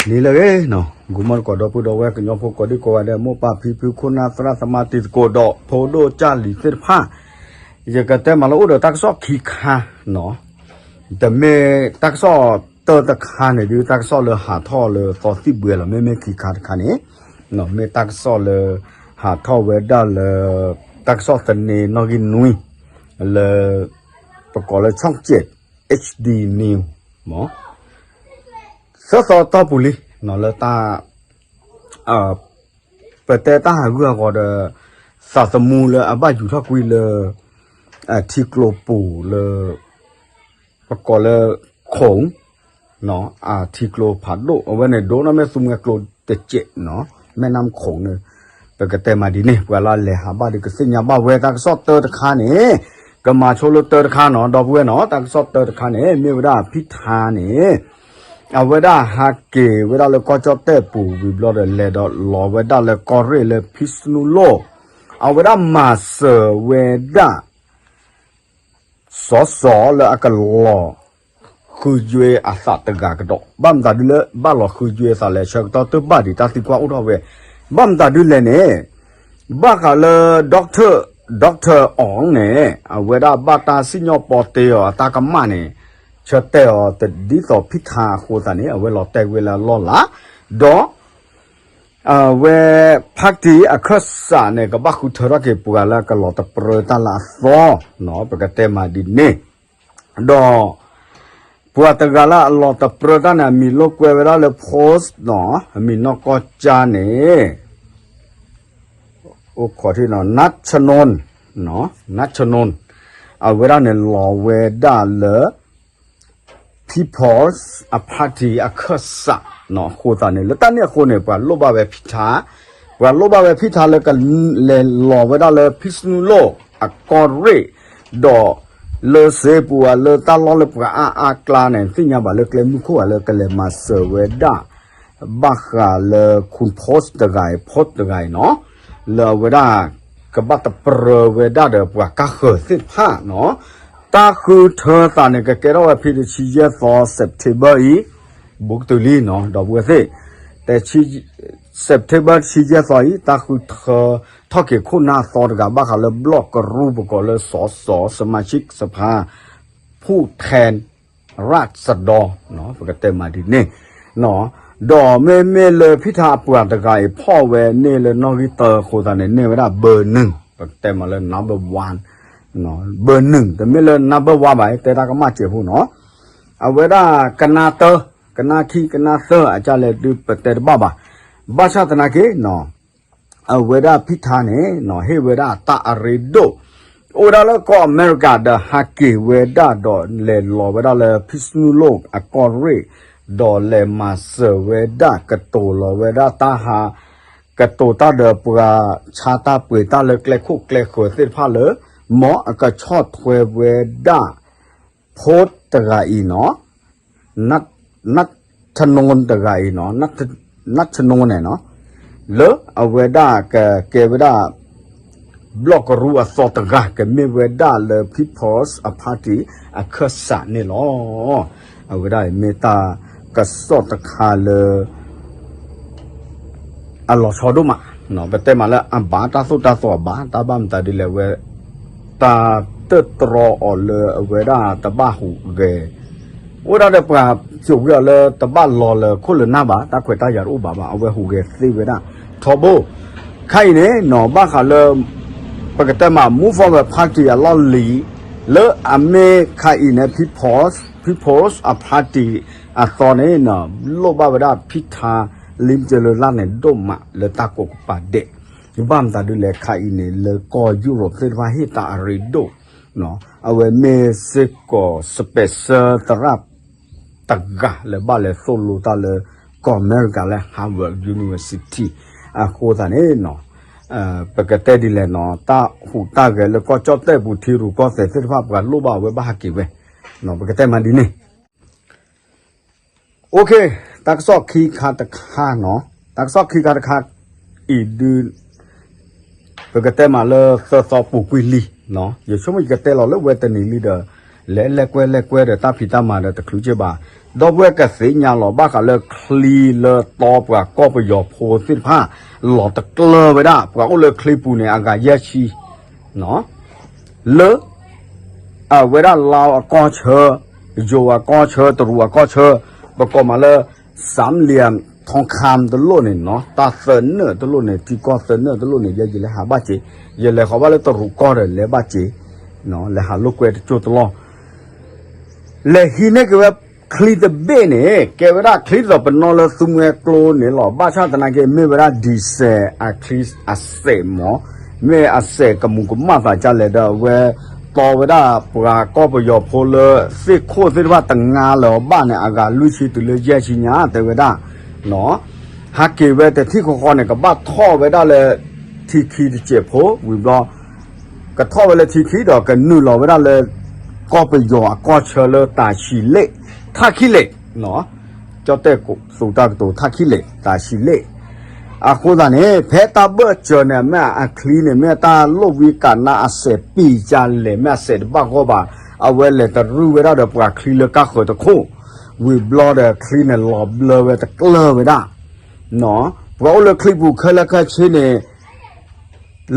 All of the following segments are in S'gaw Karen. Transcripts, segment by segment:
နံၤလၢအဂ့ၤနီၤ, ဂီၤမီၢ်သကိး ဒီပုၢ်ဒီဝဲၢ် ကညီဖိကိးဒံကိးဂၤဒဲး, မိၢ်ပၢ်ဖံဖု ခိၣ်နၢ်သရၣ်သမါ တံၤသကိး ဒီးဖိဒိၣ်ကၢ်လံၤသ့ၣ်တဖၣ်, ယကတဲမးလၢအိၣ်ဒီးတၢ်ကစီၣ်ခံခါနီၤ. တမ့ၢ်တၢ်ကစီၣ်တၢတခါန့ၣ်ဒုး တၢ်ကစီၣ်လၢဟးထီၣ်လၢသီသံၣ်ဘှဲလီၤ. မ့မ့ၢ်ခံခါတခါန့ၣ် မ့ၢ်တၢ်ကစီၣ်လၢဟးထီၣ်ဝဲဒၣ်လၢ တၢ်ကစီၣ်သန့နီၣ်ဂံၢ်နွံ လၢ ပကိးလၢ ဆီၣ်ကၠဲး H D News မး သၢသီတီၢ်ပူၤလံနီၤ လၢတၢ် ပတဲတၢ်ဟးဂူာ်ဟးဂီၤဒီး သးသမူလၢအဘၣ်ယူၤထီၣ်ကွံာ်လၢ အထံကျိပူၤလၢ ပကိးလၢ ခိၣ် အထံကျိဖးဒိၣ် အဝဲန့ၣ်ဒိၣ်နီၢ်မ့ၢ်သူမှဲကျိတစဲးနီၤ မဲၢ်နၢ်ခိၣ်န့ၣ် ပကတဲမးဒ်န့ၣ် ပှၤလၢအလဲၤဟးဘၣ်ဒီးကသ့ၣ်ညါဘၣ်ဝဲ တၢ်ကစီၣ်တၢတခါန့ၣ် ကမၤဆိလၢတၢတခါနီၤ ဒီပုၢ်ဝဲၢ်နီၤ တၢ်ကစီၣ်တၢတခါန့ၣ် မ့ၢ်ဝဲဒၣ်ဖံထါန့ၣ် အဝဲဒၣ်ဟးက့ၤဝဲဒၣ်လၢကီၢ်ကၠီၣ်တဲၣ်ပူၤဝံၤဘျီဒီး လဲၤဒီးလီၤဝဲဒၣ်လၢကီၢ်ရ့ၣ်လၢဖံစနူလိၣ် အဝဲဒၣ်မၤစၢၤဝဲဒၣ် စီၤစီၤလၢအကလီၤဃုယွဲအသးတဂၤကဒီး ဘၣ်မတၤဒ်လၢဘၣ်လီၤဃုယွဲအသးလဲၣ် ဆၢကတီၢ်တဘၣ်ဒံးတၢ်သံကွၢ်အိၣ်ထီၣ်ဝဲ ဘၣ်မတၤဒ်လဲၣ်န့ၣ် ဘၣ်ဃးလၢ doctor doctor အီၤန့ၣ် အဝဲဒၣ်ဘၣ်တၢ်စံၣ်ညီၣ်ပီတ့အီၤအတၢ်ကမၣ်န့ၣ် ဆၢတဲာ်အီၤတဒ်သိးဖံထါအဃိသတးန့ၣ် အဝဲလီၤတဲာ်ဝဲလၢအလီၢ်လၤ ဒီး အဝဲ ဖါတံၣ်အခၢၣ်စးန့ၣ် ကဘၣ်ဃုထၢထီၣ်က့ၤပှၤလၢကလီၤတပြၢတၢ်လၢအသီနီၤ ပကတဲမးဒ်န့ၣ် ဒီး ပှၤတဂၤလၢအလီၤတပြၢတၢ်န့ၣ် အမံၤလိာ်ကွဲဝဲဒၣ်လၢ post နီၤ အမံၤနီၢ်ကီၢ်ကၠါန့ၣ် အိၣ်ခိးထံနီၤ နါဆနိ နါဆနိ အဝဲဒၣ်န့ၣ်လီၤဝဲဒၣ်လၢ People's အ party အခၢၣ်စးနီၤ အဃိသတးန့ၣ် လၢတၢ်န့ၣ်အဃိန့ၣ် ပှၤလိၣ်ဘၣ်ဝဲဖံထါ ပှၤလိၣ်ဘၣ်ဝဲဖံထါလၢကလဲၤလီၤဝဲဒၣ်လၢ ဖံစနူလိၣ် အကီၢ်ရ့ၣ် ဒီးလၢစ့ပူၤဧါ လၢတၢ်လီၢ်လၢပှၤအါအါကျါန့ၣ် သ့ၣ်ညါဘၣ်လၢကျဲမုၢ်ခိၣ်ဧါ လၢကလဲၤမၤစၢၤဝဲဒၣ် ဘၣ်ဃးလၢ ခိၣ် post တဂၤအံၤ post တဂၤအံၤနီၤ လၢအဝဲဒၣ် ကဘၣ်တပြၢဝဲဒၣ်ဒီးပှၤကါဃၢၤသ့ၣ်တဖၣ်နီၤ တၢ်ဃုထၢသးန့ၣ် ကကဲထီၣ်ဝဲဖဲတဆံယဲၢ်သီ September အံၤ ဘူးကတုၤလံနီၤ ဒီပုၢ်ဝဲၢ်သ့ၣ် တဆံ September တဆံယဲၢ်သီအံၤ တၢ်ဃုထၢထီၣ်က့ၤခိၣ်နၢ်အသီတဂၤ ဘၣ်ဃးလၢဘျီၣ်ကရူၢ် ပကိးလၢ စီၤစီၤ စမၤဆံၣ်စဖါ ဖူၣ်ထဲ ရၣ်စဒီ ပကတဲမးဒ်န့ၣ် ဒီးမ့မ့ၢ်လၢဖံထါအပှၤတဂၤအံၤ ဖီၣ်ဝဲန့ၢ်လၢနီၣ်ဂံၢ်တၢအဃိသတးန့ၣ် န့ၢ်ဝဲဒၣ် ဘၢၣ်နုၣ် ပကတဲမးလၢ number one ဘၢၣ်နုၣ် တမ့ၢ်လၢ number one ဘၣ် တဲတၢ်ကမၣ်စဲးဖိနီၤ အဝဲဒၣ်ကနါတၢ ကနါခံ ကနါသၢအကၢ်လဲၣ်ဒုး ပတဲတဘၣ်ဘၣ် ဘၣ်ဆၣ်သနာ်က့နီၤ အဝဲဒၣ်ဖံထါန့ၣ်နီၤ ဟ့ၣ်ဝဲဒၣ်တၢ်အရ့ဒိၣ် အိၣ်ဝဲဒၣ်လၢကီၢ်အမဲရကၤဒီးဟးက့ၤဝဲဒၣ်ဒီးလဲၤလီၤဝဲဒၣ်လၢဖံစနူလိၣ်အကီၢ်ရ့ၣ် ဒီးလဲၤမၤစၢၤဝဲဒၣ်ကတိၤလီၤဝဲဒၣ်တၢ်ဟး ကတိၤတၢ်ဒီးပှၤဆါတၢ်ပှ့ၤတၢ်လၢကျဲခိၣ်ကျဲဃၢၤသ့ၣ်တဖၣ်လၢ မ်အကဆီၣ်ထွဲဝဲဒၣ် post တဂၤအံၤနီၤ နါဆနိတဂၤအံၤနီၤ နါဆနိန့ၣ်နီၤ လၢအဝဲဒၣ်ကကဲဝဲဒၣ် ဘျီၣ်ကရူၢ်အသီတဂၤ ကမ့ၢ်ဝဲဒၣ်လၢ People's အ party အခၢၣ်စးန့ၣ်လီၤ. အဝဲဒၣ်အံၤမ့ၢ်တၢ်ကစီၣ်တခါလၢ အလီၤဆီဒိၣ်မး, ပတဲမးလၢအဘၣ် တၢ်သိၣ်တၢ်သီအဘၣ်, တၢ်ဘၣ်မတၤဒ်လဲၣ်ဝဲ, တၢ်တၢၢ်တြီအီၤလၢအဝဲဒၣ်တဘၣ်ဟူးဂဲၤ, အိၣ်ဒၣ်ဒီးပှၤစိာ်ကွံာ်အီၤလၢတဘၣ်လီၤလၢခိၣ်လၢနၢ်ဘၣ်, တၢ်ခွဲးတၢ်ယာ်တအိၣ်ဘၣ်ဘၣ်, အဝဲဟူးဂဲၤသ့ဝဲဒၣ်ထီဘိ. ခဲအံၤန့ၣ်နီၤ ဘၣ်ဃးလၢ ပကတဲမး Move Forward Party အလီၢ်လံၤ လၢအမ့ၢ်ခဲအံၤန့ၣ် People's, People's အ party အသီန့ၣ်နီၤ လိၣ်ဘၣ်ဝဲဒၣ်ဖံထါ လံမ့ၢ်စၢၤလၢ်လၢ်န့ၣ်ဒိၣ်မးလၢတၢ်ကိးကပၤဒဲး, ဘၣ်မတၤဒ်လဲၣ် ခဲအံၤန့ၣ် လၢကီၢ်ယူရိးသ့ၣ်တဖၣ်ဟ့ၣ်တၢ်အရ့ဒိၣ်, အဝဲမ့ၢ်စ့ၢ်ကီး special သရၣ် တဂၤလၢဘၣ်လဲၤသိၣ်လိတၢ်လၢ ကီၢ်အမဲရကၤလၢ Harvard University အဃိသတးန့ၣ်နီၤ, ပကတဲဒ်လဲၣ်နီၤ တၢ်ဟူးတၢ်ဂဲၤလၢကီၢ်ကၠီၣ်တဲၣ်ပူၤ ထံရူၢ်ကီၢ်သဲးသ့ၣ်တဖၣ် ပှၤလိၣ်ဘၣ်ဝဲဘၣ်ဟးက့ၤဝဲ, ပကတဲမးဒ်န့ၣ် OK, တၢ်ကစီၣ်ခံခါတခါနီၤ, တၢ်ကစီၣ်ခံခါတခါအံၤဒုး ပကတဲမးလၢသၢသီပူၤကွံာ်လံ, ယဆိကမိၣ်ယကတဲလီၤလၢဝဲတနံၤလံဒီး လဲၤလဲၤကွဲလဲၤကွဲဒီးတၢ်ဖံးတၢ်မၤဒီးတချုးက့ဘၣ်. ဒီပုၢ်ဝဲၢ်ကသ့ၣ်ညါလီၤဘၣ်ဃးလၢချံလၢတီပှၤကီၢ်ပယီၤဖိသ့ၣ်တဖၣ် လီၤတကျၢၢ်ဝဲဒၣ် ပှၤအိၣ်လၢချံပူၤန့ၣ် အဂၤယဲၢ်ဆံ လၢ အဝဲဒၣ်လါအကီၢ်ဆၢ, ယိၤအကီၢ်ဆၢ, တရူးအကီၢ်ဆၢ, ပကိးမးလၢ စၢမ်လံၤ ထီခၢမ်တလိၣ်န့ၣ်နီၤ, တၢ်သၢနၢၣ်တလိၣ်န့ၣ် ထံကီၢ်သၢနၢၣ်တလိၣ်န့ၣ် ယဲယလဲၤဟးဘၣ်စ့, ယလဲၤဃီၤဘၣ်လၢတရူးကီၢ်ဒီးလဲၤဘၣ်စ့, လဲၤဟးလိာ်ကွဲတကၠိၢ်တလီၢ် လဲၤဟံးန့ၢ်က့ၤဝဲချံတဘ့ၣ်န့ၣ် ကဲဝဲဒၣ်ချံဒ်သိးပနီၢ်လၢသူမှဲကျိန့ၣ်လီၤ. ဘၣ်ဆၣ်သနာ်က့ မ့ၢ်ဝဲဒၣ် diesel အချံအစဲးမး, မ့ၢ်အစဲးကမူးကမၣ်သးဒ်လဲၣ်ဒီး အဝဲတီဝဲဒၣ်ပှၤကီၢ်ပယီၤဖိလၢသ့ၣ်ခိၣ်သ့ၣ်တဖၣ်တငါလၢၤအီၤဘၣ်န့ၣ် အဂၤလွံၢ်ဆံတုၤလၢယဲၢ်ဆံညါ တဲဝဲဒၣ် ဟးက့ၤဝဲတထံၣ်ဃီဃီန့ၣ် ကဘၣ်ထီၣ်ဝဲဒၣ်လၢ ထံခံတစဲးဖိ ဝံၤဘျီ ကထီၣ်ဝဲလၢထံခံဒီးကနုာ်လီၤဝဲဒၣ်လၢ ကီၢ်ပယီၤအကီၢ်ဆၢလၢတၢ်ဆံးလ့ၣ် ထၣ်ခံလ့ၣ်, ကၠီၣ်တဲၣ်သူတၢ်ကတိၤထၣ်ခံလ့ၣ် တၢ်ဆံးလ့ၣ်. အဃိသတးန့ၣ် ဖဲတၢ်ဘၢၣ်စၢၤန့ၣ် မ့ၢ်အချံန့ၣ် မ့ၢ်တၢ်လိၣ်ဝံကးနါအစဲးပံာ်ကလဲၣ် မ့ၢ်အစဲးတဘၣ်ဂီၢ်ဘၣ်, အဝဲလဲၤတရုၢ်ဝဲဒၣ်ဒီးပှၤချံလၢကါဃၢၤတခိၣ်, ဝံၤဘျီဒီးချံန့ၣ်လီၤဘျၢဝဲတကျၢၢ်ဝဲဒၣ် ပှၤအိၣ်လၢချံပူၤခဲလၢာ်ခဲဆ့န့ၣ်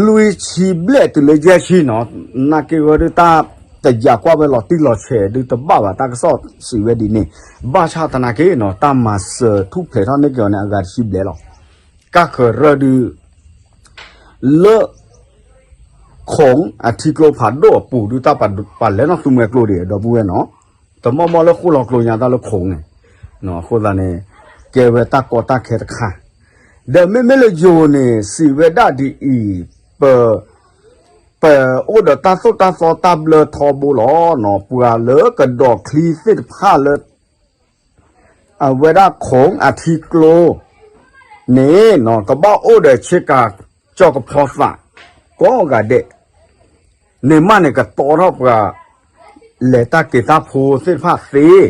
လွံၢ်ဆံဘျဲၣ်တုၤလၢယဲၢ်ဆံနီၤ, နာ်က့ဝဲဒၣ်တၢ်တယာ်ကွၢ်ဝဲလီၤတံၢ်လီၤဆဲးဒုးတဘၣ်ဘၣ် တၢ်ကစီၣ်စံးဝဲဒ်န့ၣ်, ဘၣ်ဆၣ်သနာ်က့နီၤ တၢ်မၤစၢၤထူၣ်ဖျဲးထီၣ်န့ၢ်က့ၤအီၤန့ၣ် အဂၤတဆံဘျဲၣ်လီၤ. ကါဃၢၤရၢၢ်ဒုး လၢ ခိၣ်အထံကျိဖးဒိၣ်အပူၤဒုး တၢ်ပာ်လဲၣ်နီၣ်သူမှဲကျိဒံး ဒီပုၢ်ဝဲၢ်နီၤ, တမီၢ်မီၢ်လၢဃိလီၤကျိညါတၢ်လၢခိၣ်န့ၣ်, အဃိသတးန့ၣ် ကဲဝဲတၢ်ကီတၢ်ခဲတခါ, ဒီးမ့မ့ၢ်လၢယိၤန့ၣ် စံးဝဲဒၣ်ဒ်အံၤ, ပ ပအိၣ်ဒီးတၢ်သိၣ်တၢ်သီတၢ်ဘျၢထီဘိလီၤနီၤ, ပှၤလၢကဒိးချံသ့ၣ်တဖၣ်လၢ အဝဲဒၣ်ခိၣ်အထံကျိ န့ၣ်နီၤ ကဘၣ်အိၣ်ဒီးဆ့ကၤကၠီၣ်ကဖီသး ကိးဂၤဒဲး, န့ၣ်မးန့ၣ်ကတီထီၣ်ပှၤ လဲၤတၢ်က့ၤတၢ်ဖိသ့ၣ်တဖၣ်သ့,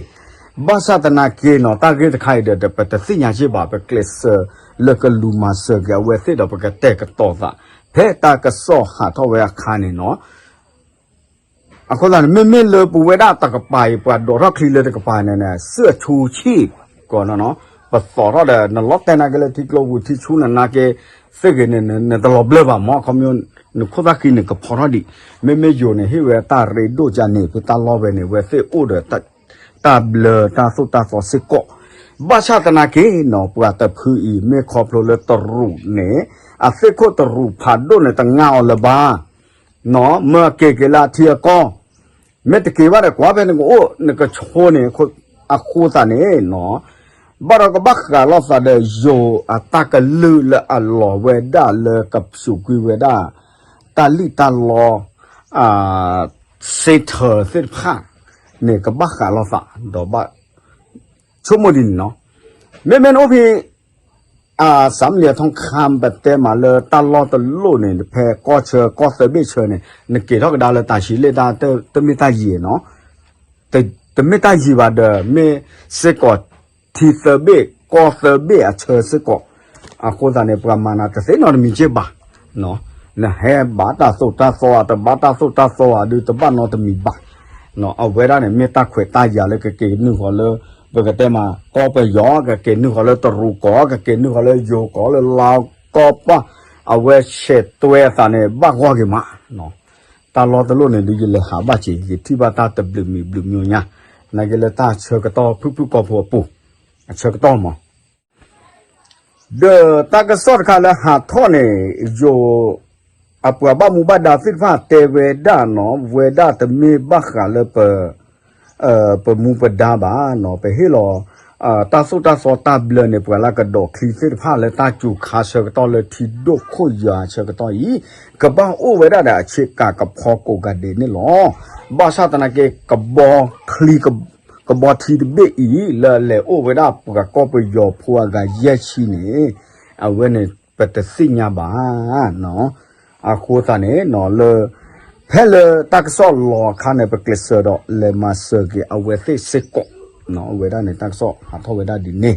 ဘၣ်ဆၣ်သနာ်က့နီၤ တၢ်ဂ့ၢ်တခါအံၤဒီး ပတသ့ၣ်ညါစ့ၢ်ဘၣ် ပကျဲးစၢးလၢကလူၤမၤစၢၤက့ၤအဝဲသ့ၣ်ဒီး ပကတဲာ်ကတီၤသး ဖဲတၢ်ကစီၣ်ဟးထီၣ်ဝဲအခါန့ၣ်နီၤ အဃိသတးန့ၣ် မ့မ့ၢ်လၢပဝဲဒၣ်တကပၤအံၤ ပှၤဒိးထီၣ်ချံလၢတကပၤန့ၣ် စၢၣ်ဆူဆံၣ်ကီးနီၤ, ပသီထီၣ်ဒီး နလီၤတဲာ်နာ်က့လၢထံကျိပူၤ ထံဆူၣ်နနာ်က့ သ့ၣ်ဂ့ၤန့ၣ် နတလီၤဘျၢဘၣ်မး ခီပညီ နခိၣ်သၣ်ဃံန့ၣ် ကဖီထီၣ်ဒံး, မ့မ့ၢ်ယိၤန့ၣ် ဟ့ၣ်ဝဲတၢ်ရ့ဒိၣ်ကန့ၣ် ဖဲတၢ်လီၢ်ဝဲန့ၣ် ဝဲသ့ၣ်အိၣ်ဒီး တၢ်ဘျၢတၢ်သိၣ်တၢ်သီစ့ၢ်ကီး, ဘၣ်ဆၣ်သနာ်က့နီၤ ပှၤတဖုအံၤ မ့ၢ်ခီဖျိလၢတရူးန့ၣ် အသ့ၣ်ခိၣ်တရူးဖးဒိၣ်န့ၣ် တငါအီၤလၢၤဘၣ် နီၤ မ့ၢ်အက့ၤက့ၤလၢအထံအကီၢ်, မ့ၢ်တက့ၤဘၣ်ဒီးကွၢ်ဖဲနကအိၣ်နကဆိန့ၣ် အဃိသတးန့ၣ်နီၤ, ဘၣ်ဒီးကဘၣ်ဃးလိာ်သးဒီးယိၤအတၢ်ကလုၢ်လၢအလီၤဝဲဒၣ်လၢ ကစူးကွံာ်ဝဲဒၣ် တၢ်လံၣ်တၢ်လီ စ့ထၢၣ်သ့ၣ်တဖၣ်န့ၣ် ကဘၣ်ဃးလိာ်သး ဒီးဘၣ်ဆိကမိၣ်ဒ်န့ၣ်နီၤ, မ့မ့ၢ်နအိၣ်ဖဲ စၢမ်လံၤအထီခါ ပတဲမးလၢတၢ်လီၢ်တလိၣ်န့ၣ် ဖဲကီၢ်ဆၢ ကီၢ်သၢဘ့ၣ်ဆၢန့ၣ် နက့ၤထီၣ်ကဒါလၢတၢ်ဆံးလ့ၣ် တမ့ၢ်တၢ်ယံၤနီၤ, တမ့ၢ်တၢ်ယံၤဘၣ်ဒီး မ့ၢ်စ့ၢ်ကီး ထံသၢဘ့ၣ် ကီၢ်သၢဘ့ၣ်အဆၢစ့ၢ်ကီး, အဃိသတးန့ၣ် ပှၤမၤနၤတသ့နီတမံၤက့ဘၣ် နဟဲဘၣ်တၢ်သိၣ်တၢ်သီဧါ တဘၣ်တၢ်သိၣ်တၢ်သီဧါဒုး တဘၣ်နီတမံၤဘၣ်, အဝဲဒၣ်န့ၣ် မ့ၢ်တၢ်ခွဲးတၢ်ယာ်လၢကက့ၤနုာ်ဃီၤလၢ ပကတဲမး ကီၢ်ပယီၤ ကက့ၤနုာ်ဃီၤလၢတရူးကီၢ် ကက့ၤနုာ်ဃီၤလၢယိၤကီၢ်လၢလါကီၢ်ပှၢ်, အဝဲဆဲးတွဲအသးန့ၣ် ဘၣ်ဂီၢ်က့ၤမး တၢ်လီၢ်တလိၣ်န့ၣ်ဒုး ယလဲၤဟးဘၣ်က့ၤ ယထံၣ်ဘၣ်တၢ်တဘျုးမံၤဘျုးမံၤညါ, နာ်က့လၢတၢ်ဆၢကတီၢ်ဖုၣ်ဖုၣ်ကိာ်ဖိအပူၤ, အဆၢကတီၢ်မး ဒီးတၢ်ကစီၣ်တခါလၢဟးထီၣ်န့ၣ် ယိၤ အပှၤဘၣ်မူဘၣ်ဒါသ့ၣ်တဖၣ်တဲဝဲဒၣ်နီၤ ဝဲဒၣ်တမ့ၢ်ဘၣ်ဃးလၢပ ပမူပဒါဘၣ်နီၤ ပဟ့ၣ်လီၤ တၢ်သိၣ်တၢ်သီတၢ်ဘျၢန့ၣ် ပှၤလၢကဒိးချံသ့ၣ်တဖၣ်လၢတၢ်စူၤခါဆၢကတီၢ်လၢထံဒိၣ်ခိၣ်ယွၤဆၢကတီၢ်အံၤ ကဘၣ်အိၣ်ဝဲဒၣ်ဒီးအဆ့ကၤကဖီကိးဂၤဒဲးန့ၣ်လီၤ. ဘၣ်ဆၣ်သနာ်က့ ကဘီချံ ကဘီထံတဘ့ၣ်အံၤ လၢအလဲၤအိၣ်ဝဲဒၣ်ပှၤကီၢ်ပယီၤဖိအဂၤယဲၢ်ဆံန့ၣ် အဝဲန့ၣ် ပတသ့ၣ်ညါဘၣ်နီၤ. အဃိသတးန့ၣ်နီၤ လၢ ဖဲလၢတၢ်ကစီၣ်လီၤအခါန့ၣ် ပကျဲးစၢးဒီးလဲၤမၤစၢၤက့ၤအဝဲသ့ၣ်စ့ၢ်ကီး, အဝဲဒၣ်န့ၣ် တၢ်ကစီၣ်ဟးထီၣ်ဝဲဒၣ်ဒ်န့ၣ်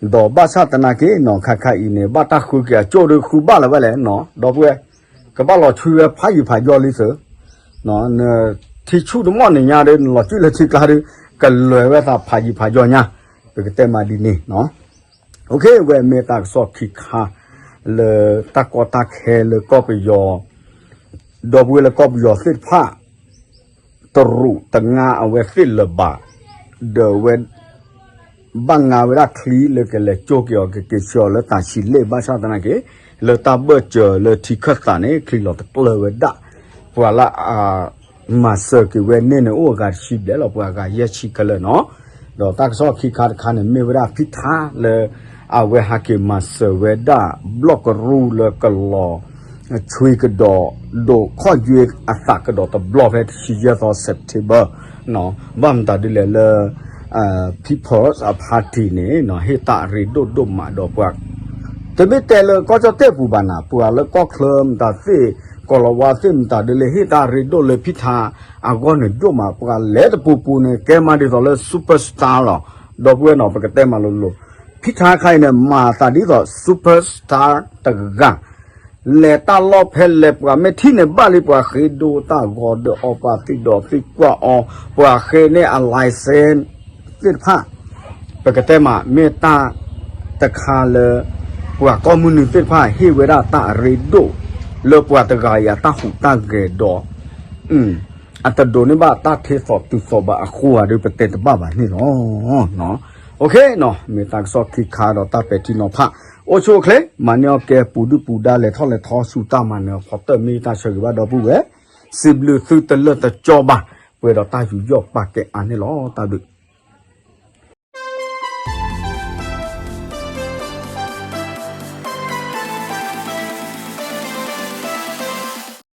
ဒီးဘၣ်ဆၣ်သနာ်က့နီၤ ခါခါအံၤန့ၣ် ဘၣ်တၢ်ဃုက့ၤအကၠိၣ်ဒီးဃုဘၣ်လၢၤဝဲလဲၣ်နီၤ ဒီပုၢ်ဝဲၢ် ကဘၣ်လီၤဆှံဝဲဖးယံၤဖးယီၤလံသု ထံဆူၣ်တမီၢ်န့ၣ်ညါဒီး နလီၤစုၣ်လၢထံကျါဒီး ကလွဲၤဝဲသးဖးယံၤဖးယီၤညါ, ပကတဲမးဒ်န့ၣ်နီၤ. ဝဲမ့ၢ်တၢ်ကစီၣ်ခံခါ လၢတၢ်ကီတၢ်ခဲလၢကီၢ်ပယီၤ, ဒီပုၢ်ဝဲၢ်လၢကီၢ်ပယီၤသ့ၣ်တဖၣ် တရူးတငါအဝဲသ့ၣ်လၢၤဘၣ်, ဒီးဝဲ ဘၣ်ငါဝဲဒၣ်ချံလၢကလဲၤကၠိက့ၤအီၤ ကက့ၤဆှၢအီၤလၢတၢ်ဆံးလဲၣ် ဘၣ်ဆၣ်သနာ်က့ လၢတၢ်ဘၢၣ်စၢၤလၢထံခၢၣ်သးန့ၣ် ချံလီၤတကျၢၢ်ဝဲဒၣ် ပှၤလၢအ မၤစၢၤက့ၤဝဲန့ၣ်န့ၣ် အိၣ်အဂၤတဆံဘျဲၣ်လီၤ, ပှၤအဂၤယဲၢ်ဆံခဲလၢာ်နီၤ. ဒီးတၢ်ကစီၣ်ခံခါတခါန့ၣ် မ့ၢ်ဝဲဒၣ်ဖံထါလၢ အဝဲဟးက့ၤမၤစၢၤဝဲဒၣ် ဘျီၣ်ကရူၢ်လၢကလီၤ ဆွံကဒီး ဒိးခီၣ်ယွ့အသးကဒီးတဘျီဖဲတဆံယဲၢ်သီ September ဘၣ်မတၤဒ်လဲၣ်လၢ People's Party န့ၣ် ဟ့ၣ်တၢ်အရ့ဒိၣ်ဒိၣ်မးဒီးပှၤ တမ့ၢ်တဲလၢကီၢ်ကၠီၣ်တဲၣ်ပူၤဘၣ်နၤ, ပှၤလၢကီၢ်ချၢမတၤသ့ၣ် ကီၤလၤဝါသ့ၣ်မတၤဒ်လဲၣ် ဟ့ၣ်တၢ်အရ့ဒိၣ်လၢဖံထါအဂီၢ်န့ၣ်ဒိၣ်မး, ပှၤလဲၤတပူၤပူၤန့ၣ် ကဲမးဒ်သိးလၢ superstar လီၤ. ဒီပုၢ်ဝဲၢ်နီၤ ပကတဲမးလိၤလိၤ, ဖံထါခါအံၤန့ၣ် မၤသးဒ်သိး superstar တဂၤ လဲၤတၢ်လီၢ်ဖဲလဲၣ် ပှၤမ့ၢ်ထံၣ်န့ၣ်ဘၣ်လံ ပှၤဃ့ဒိတၢ်ဂီၤဒီးအီၤ ပှၤသံၣ်ဒီးသံကွၢ်အီၤ ပှၤဃ့န့ၢ်အ license သ့ၣ်တဖၣ် ပကတဲမး မ့ၢ်တၢ်တခါလၢ ပှၤကီၢ်မုၢ်နုာ်သ့ၣ်တဖၣ် ဟ့ၣ်ဝဲဒၣ်တၢ်အရ့ဒိၣ် လၢပှၤတဂၤအံၤအတၢ်ဟူးတၢ်ဂဲၤဒီး အတဒိးန့ၢ်ဘၣ်တၢ်ထဲသိးတုၤသိးဘၣ်အဃိဧါဒီး ပတဲတဘၣ်ဘၣ်န့ၣ်လီၤ. မ့ၢ်တၢ်ကစီၣ်ခံခါဒီးတၢ်ပဲာ်ထံနီၤဖး အိၣ်ဆူၣ်အိၣ်ချ့ မၤန့ၢ်အီၣ်ကဲ ပူၤဒုၣ်ပူၤဒါ လဲၤထီၣ်လဲၤထီဆူတၢ်မၤနၢၤအဖီတၢၣ် မ့ၢ်တၢ်ဆၢဂ့ၤဘၣ်ဒီပုၢ်ဝဲၢ်, စံးဘျုးသုတလၢာ်တကၠီဘၣ်, ပှဲၤဒီးတၢ်ယူးယီၣ်ပာ်ကဲအါန့ၣ်လီၤ. တၢ်ဘျုး